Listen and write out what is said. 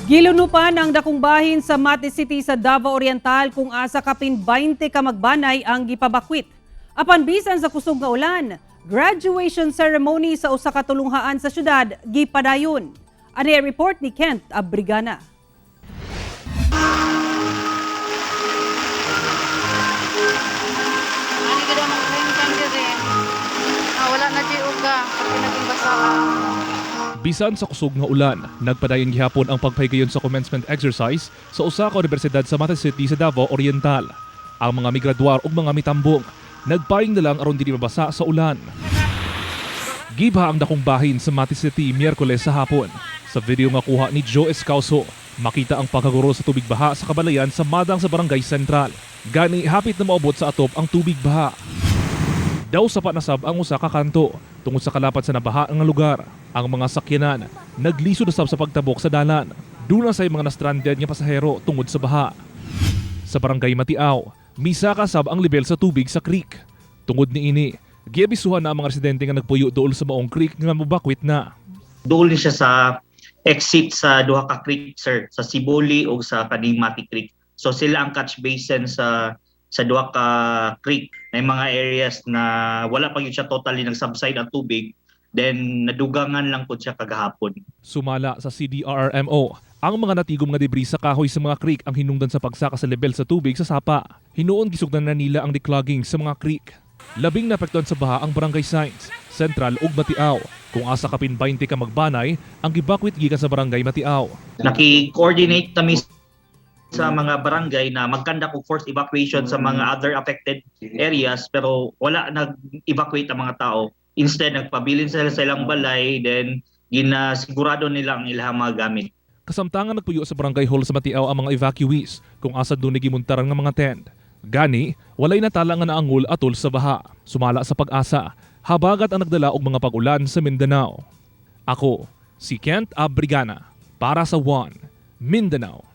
Gilunupan ang dakong bahin sa Mati City sa Davao Oriental kung asa kapin 20 ka magbanay ang gipabakwit. Apan bisan sa kusog nga ulan, graduation ceremony sa usa ka tulunghaan sa syudad gipadayon. Ani ang report ni Kent Abrigana. Ani gid ang mga diri. Ah, wala na di uga, pati naging basa. Bisan sa kusog nga ulan, nagpadayon gihapon ang pagpahigayon sa commencement exercise sa usa ka universidad sa Mati City sa Davao Oriental. Ang mga migraduar ug mga mitambong nagpayong na lang aron dili mabasa sa ulan. Giba ang dakong bahin sa Mati City Miyerkules sa hapon. Sa video nga kuha ni Joe Escauso, makita ang pagkaguro sa tubig baha sa kabalayan sa Madang sa Barangay Central. Gani hapit na maabot sa atop ang tubig baha. Daw sapa na sab ang usa ka kanto tungod sa kalapat sa nabaha nga lugar. Ang mga sakyanan naglisod na sab sa pagtabok sa dalan. Duna say mga nastranded nga pasahero tungod sa baha. Sa barangay Matiaw, misaka sab ang level sa tubig sa creek. Tungod niini, giabisuhan na ang mga residente nga nagpuyo dool sa maong creek nga mobakwit na. Dool ni siya sa exit sa duha ka creek, sir, sa Sibuli o sa kaning Mati Creek. So sila ang catch basin sa duha ka creek. May mga areas na wala pa gyud siya totally nag-subside ang tubig, then nadugangan lang pud siya kagahapon. Sumala sa CDRRMO, ang mga natigom nga debris sa kahoy sa mga creek ang hinungdan sa pagsaka sa level sa tubig sa sapa. Hinuon gisugdan na nila ang declogging sa mga creek. Labing naapektuhan sa baha ang Barangay Sainz, Central ug Matiaw. Kung asa kapin 20 ka magbanay, ang gibakwit gikan sa Barangay Matiaw. Naki-coordinate kami sa mga barangay na mag-conduct og forced evacuation sa mga other affected areas, pero wala nag-evacuate ang mga tao. Instead, nagpabilin sila sa ilang balay, then ginasigurado nila ang ilang mga gamit. Kasamtangan nagpuyo sa barangay hall sa Matiaw ang mga evacuees kung asa dunay gimuntaran nga mga tent. Gani, walay natala nga naangol atol sa baha. Sumala sa Pag-asa, habagat ang nagdala og mga pag-ulan sa Mindanao. Ako, si Kent Abrigana, para sa One, Mindanao.